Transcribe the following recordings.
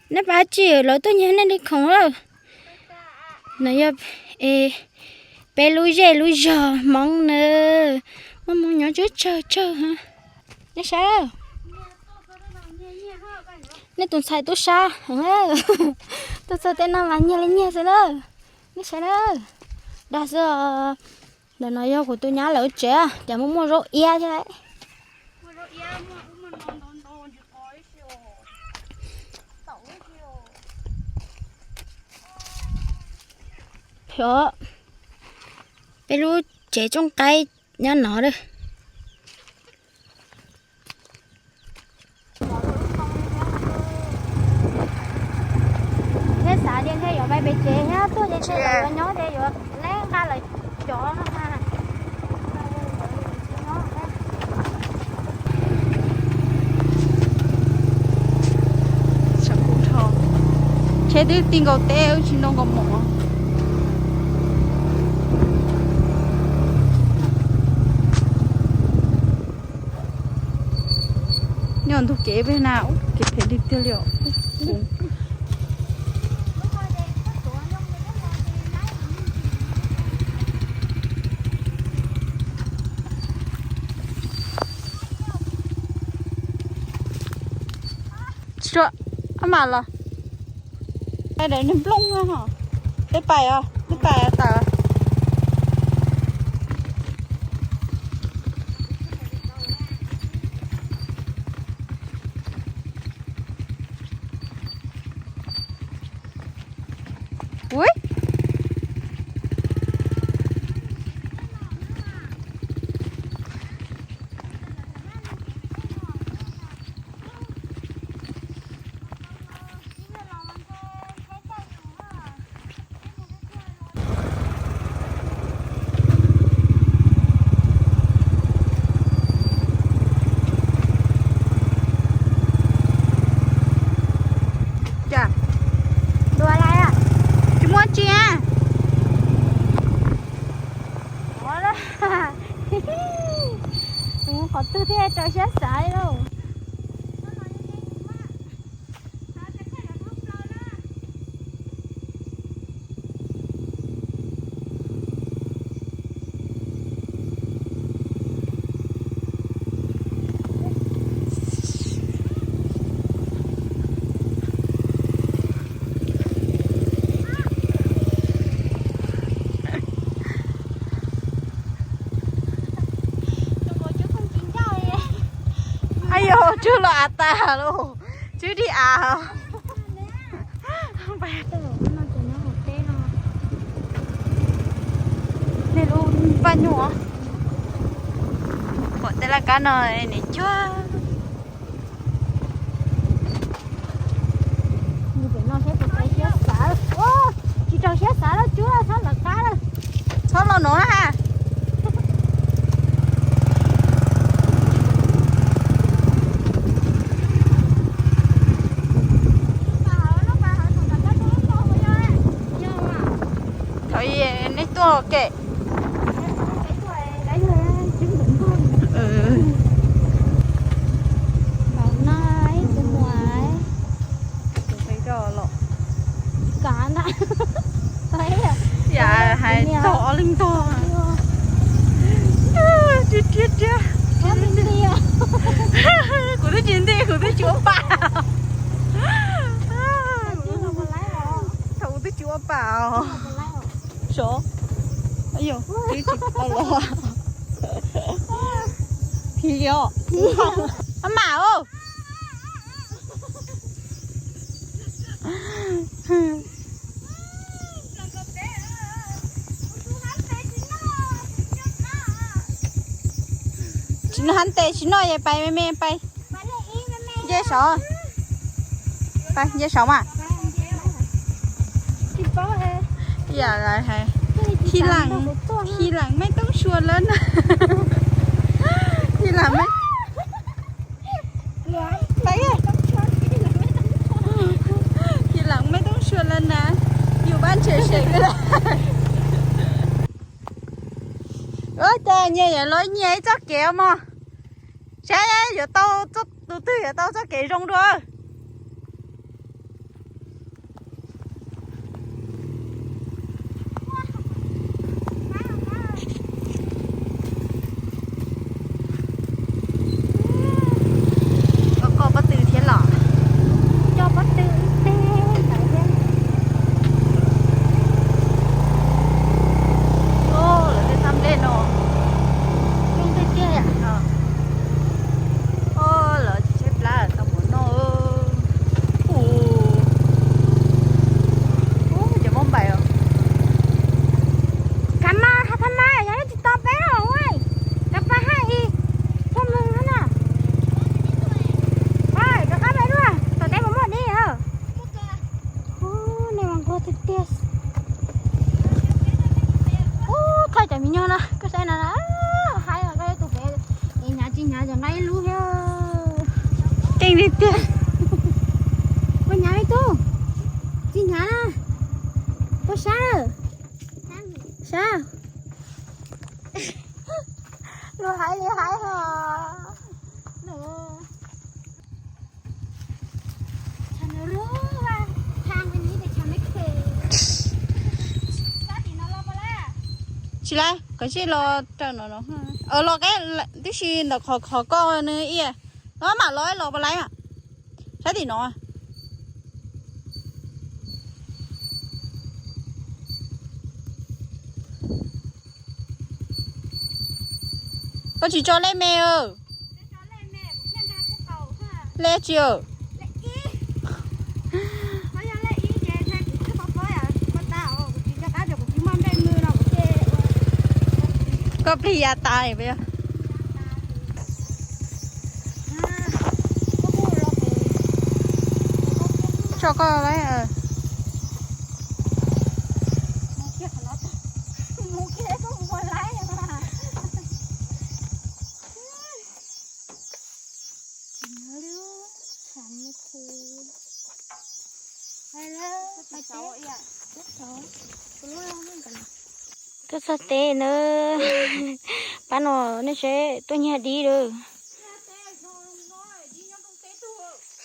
Nej pab tsis lawv tuaj nyiag nej li khoom lawm. No yog peb lub zej lub zog Hmoob na, muaj Hmoob nyob tsawg tsawg tsawg. Nej saib, nej tus ntxhais tub sab, tuaj txog tej no mas nyiag li nyiag xwb na. Nej saib na, dag xwb os. Ntawm no yog kuv tus nyab lawv tsev, cas muaj muaj zaub iab thiab. Peb lub tsev tsooj qaib nyob no lawm. Thiab xav tias ntshe yuav pais pem tsev thiab tuaj ces ntshe lawv yuav nyob ces yuav laib nqa lawv cov no na. Tsheb twb ti nkaus teb wb tsis nto nkaus mov. Nyob ntug kev peb na, kev phem tiag tiag li os. Tsis, ab mas los, peb pais os, peb pais tawm. Ui, cas, dua lais, tsis muaj tsi a. Qhov twg thiaj rau siab xav li lauj. Aib yog tswb los av tas lauj, tswb dig av. Nej lub paj nyuj, pom tej laj kab no nim cuag. Tsis rau siab xav lawm, tsuab txhob lawv qab lawm. Txhob los nuav ha. Thaum nej tuaj kem. Yam hais tau ob leeg tuaj. Kuv twb tsis nti, kuv twb tsis ua pam. Thaum kuv twb tsis ua pam os. Sov. Tsis tau los. Phim os. Maj mam os. Tsis noj hab tes tsis noj, pais me me pais. Nce saud, pais nce saud mas. Yam lawv hais, khi lẳng, khi lẳng mej toob sua lawm na. Khi lẳng mej, khi lẳng mej toob sua lawm na. Yus pab ntshe seem. Ua cas nyias yuav los nyias ib txoj kev mog. Saib yuav tau tus twg yuav tau txoj kev zoo dua. Li tiag. Puas hnyav li tub? Tsis hnyav na. Puas sab lawm? Sab. Luag hais li hais os. Tsis laiv, koj sim los raws no no. Los qab tib si ntawm qhov qhov koj nws ia. Los mam los los puas laiv mas. Sab tim no. Koj tsis tso lej me. Lej tsi? Koj plig ya tas li puas yog? Tso koj laiv. Tuaj txog teb na. Pab no nej seb tuaj nyiag dib lawm.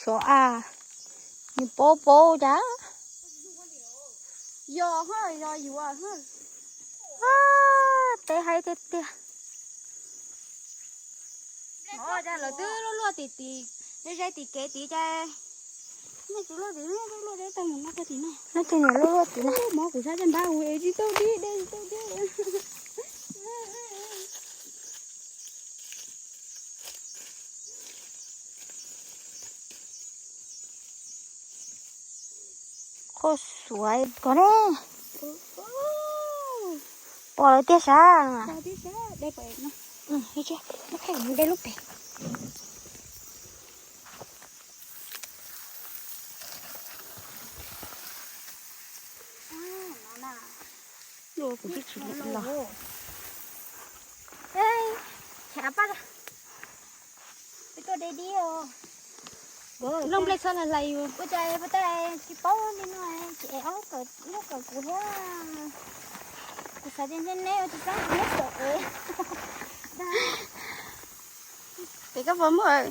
Xyov a, nws paub paub cas. Yog, yog yuav. Teb haib tiag tiag. Lawv twb luaj luaj tim tim, ze ze tim kev tid cas. Nej tsis luaj tim, luaj luaj tau mus no, tim no. Nej tus niam luaj luaj tim no. Mov kuv sab caj npab hu es tsis tau dib, dej tsis tau dib. Qhov suav koj ne. Pom lawm tiag sav. De lub pem. Kuv twb tsis los. Chav paj, peb tuaj de dib os. Lub nplej txhob hlais hlais yus. Ua cas puas tas tsis paub li no, tsis ev ob lub kawm, lub kawm kuv thiab. Kuv xav tias ntshe neb tsis txeeb kuv lub kawm ev. Pem koj puas muaj?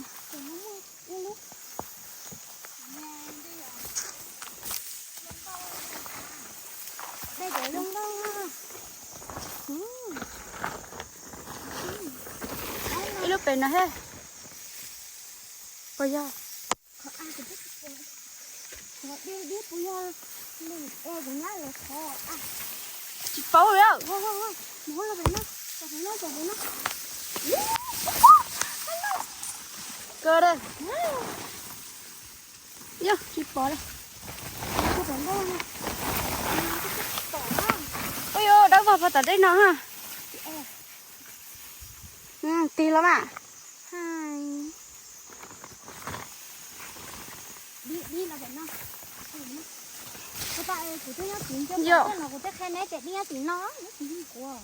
Ib lub pem no he. Puas yog? Tsis paub li. Kawg da. Yog tsis pom li. Ui yog, dawb vog puag tom dej no ha. Tig los mas. Yog. Kuv twb qhia neb tias dib nyob tim no, neb tsis mloog kuv.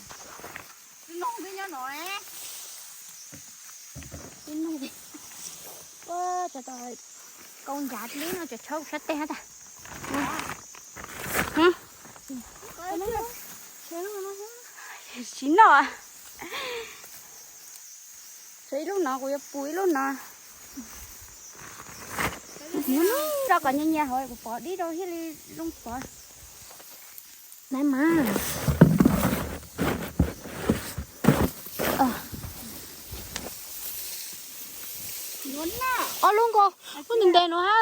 Kaus ncav dib no tseem tshab sab teg tas. Tsis noj. Tshuav ib lub no kuv yuav pus ib lub no. Rau kom nyias nyias hauv kuv pov dib rau thiaj li zoo pov. Nai mas. Ob lub nkaus, lub ntev ntev no ha.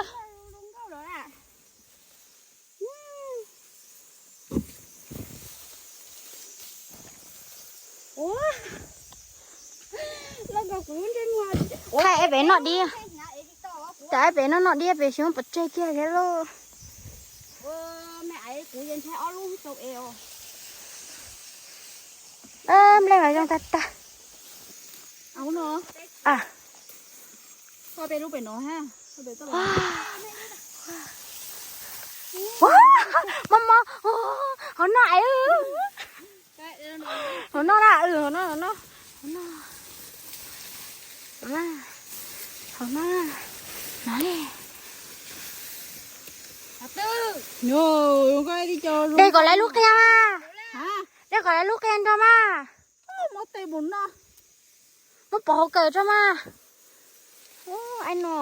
Ua, los kom kuv ntsej muag. Ua, es pem noj dib. Cas es pem noj noj dib pem xyov pov tseg kiag thiab lauj. Ua, me aiv, kuv yeej ntshai ob lub tau es os. Nplej mas zoo tag tag. Au no. A. Koj peb lub pem no ha. Ua, mos mos, hauv no aiv. Hauv no na, hauv no, hauv no, hauv no. Hauv no. Dej kom lawv lub qia mas. Dej kom lawv lub qia nrog mas. Muab pov hauv kawm tso mas. Ai no.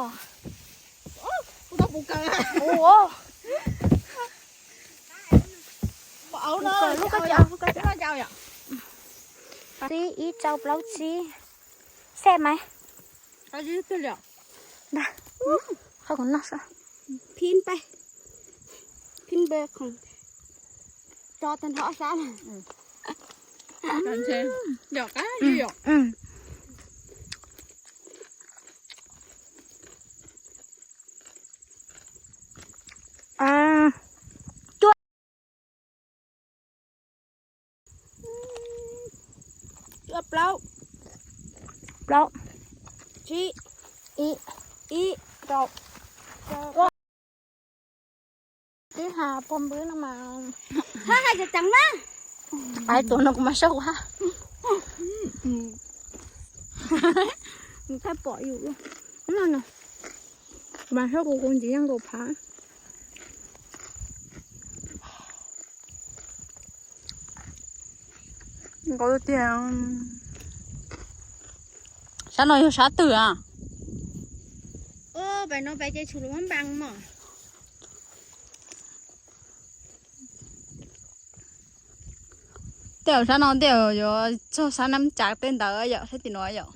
Ib rau plaub tsib. Xej mas. Qhov kuv noj sab. Phib npe, phib npe khoom tso tag nrho sab na. Cuaj plaub, plaub, tsib, ib, ib, rau. Twb has pog npwb no mas. Hab hais cov ceev na. Pais tuaj no kuv mas saib kuv hab. Nws thaij pom yus no no. Kuv mas saib kuv kuv ntxiv yeej nkaus phav. Nkaus tiag. Sab no yog sab twg a? Pem no pem ces tshum lus Hmoob Npas mog. Tej zaum sab no tej zaum yuav txog sab Nab Cas tej ntawd yom, sab tim no yom.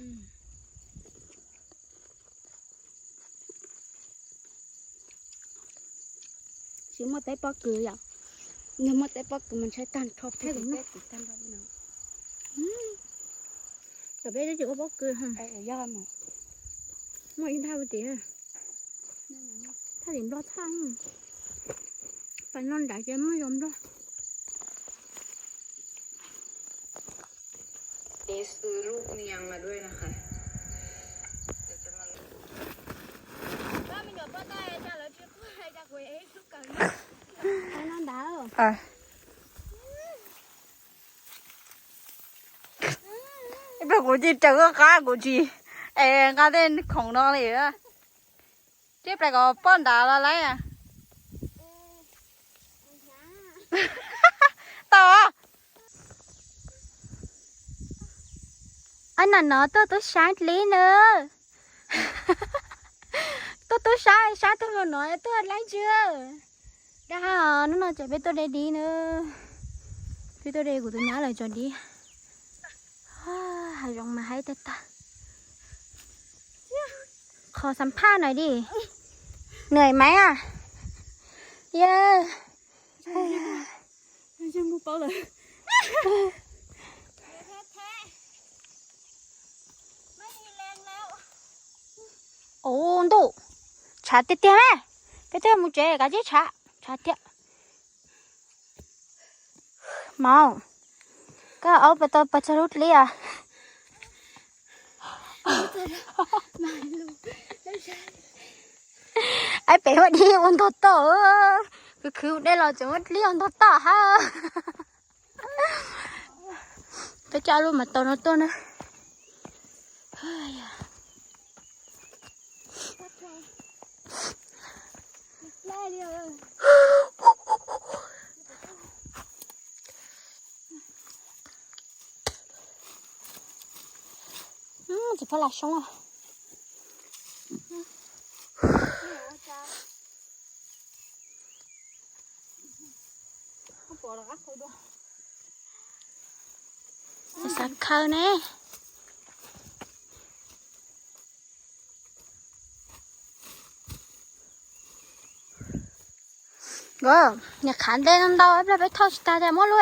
Tsis muaj teb pob kws yom. Yog muaj teb pob kws mas ntshai tag nrho peb. Cov peb twb tsis ua pob kws. Muaj ib nthaj ua tim. Thaj tim nplog thaj. Pais no nrad ces muaj zos nplog. Ib pliag kuv cia raws koj qab kuv tsis es nqa tej khoom no li. Tsiab plais kom pob nrad los lawm. Tau. Ab, nam no tuaj tub sab dlib na. Tuaj tub sab, sab tuaj hauv no tuaj laib ntsw. Dag, hnub no ces peb tuaj de dib na. Peb tuaj de kuv tus nyab lawv cov dib. Hav zoov mas haib tag tag. Qhov xam phaj na di. Nws mas a. Yog. Ub ntuj, tshav tiag tiag na. Peb twb mus tsev kav tsij tshav, tshav tiag. Maum, koj aub pas tau pas txog lub dlib a. Aib, pem muaj dib ua ntog toj, khwv khwv dej los tseem muaj dib ua ntog toj hab. Peb coj lub mas tau no tuaj na. Tsis pab las soob. Xav khaws ne. Nkawd niam qhav nte ntau ntau, peb thauj tsis tag tias muab lub,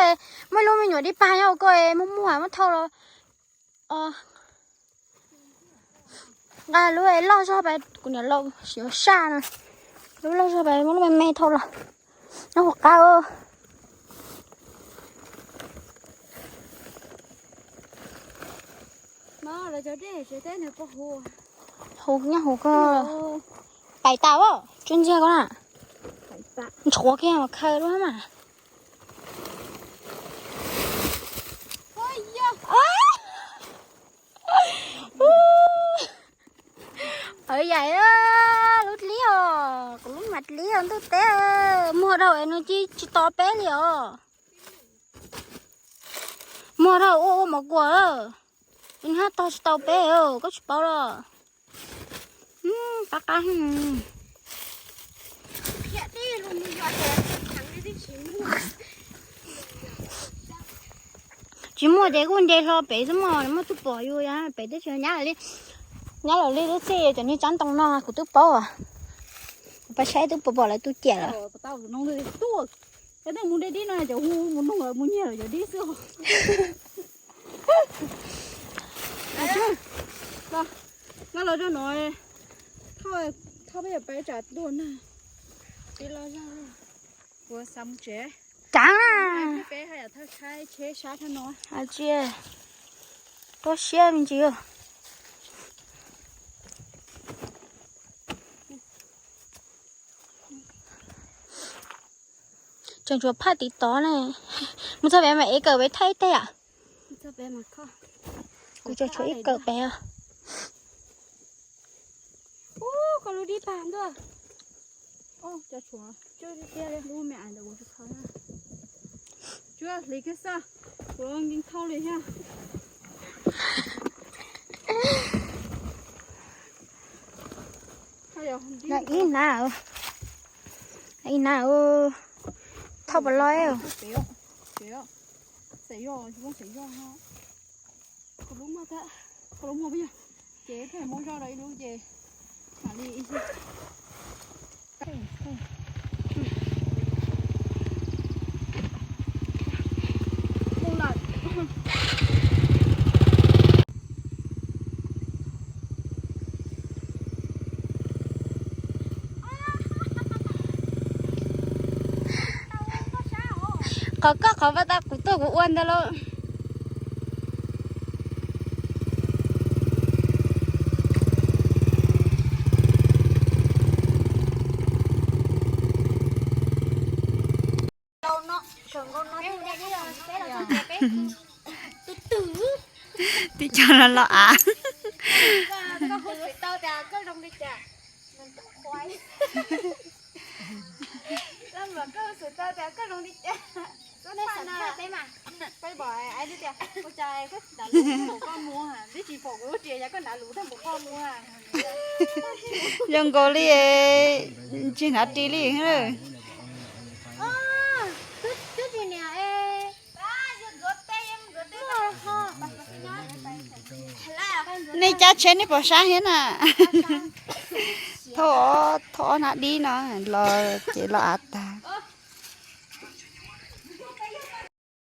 muaj lub me nyuam dib pag nyob ua koj muab muag muab thauj los. Nqa lub loj zog pais, kuv niam laus yuav saj no. Lub loj zog pais muab lub me me thauj los. Nyob hauv qab. Hu nyob hauv ko. Pais tas, tsuas ntxiag ko na. Ntshuav kiag mas khaws dua mas. Aw yaim, lub Li yog ntuj teb, muag dhau es nws tsis tau peb li os. Muag dhau ua ua mov kuam, nws haj tog tsis tau peb, koj tsis paub los. Qab qab. Tsis muaj ces kuj nce hlo pem xwb mog, muaj tus pom yus pem teb chaws nyab li, nyab lawm li lub txij cov niag tsob ntoo no kuv twb paub. Kuv pab saib twb pom pom lawv tus ciam lawm. Mus deb dib no cov hu mus noog lawv mus nyiag lawv cov dib xwb. Nqa los rau no, thauj peb yog peb tsam tuaj na. Peb los zog, kuv xav mus tsev. Tsav, peb haj yam thawj tshaib tsheb sab thawj no. Tsis, tuaj siab me ntsis. Tseem tshuav phaj tim tod ne. Mus txog pem mas ev kawm pem thaij ib teg am. Kuv tseem tshuav ib kawm pem. Koj lub dib pag ntuj. Hliv kiag xwb, kuv nkees thauj li thiab. Ib na, ib na, thauj pas los. Ces muab zoj rau ib lub ces mam li ib Qhov koj qhov vaj tab kuv tuaj kuv ua ntawd lauj. Tib co los los av. Zoo nkaus li, tsis hnav ris li. Nej cab tsheb nej pom sab thiab na. Thauj, thauj ob hnab dib no los ces los av tag.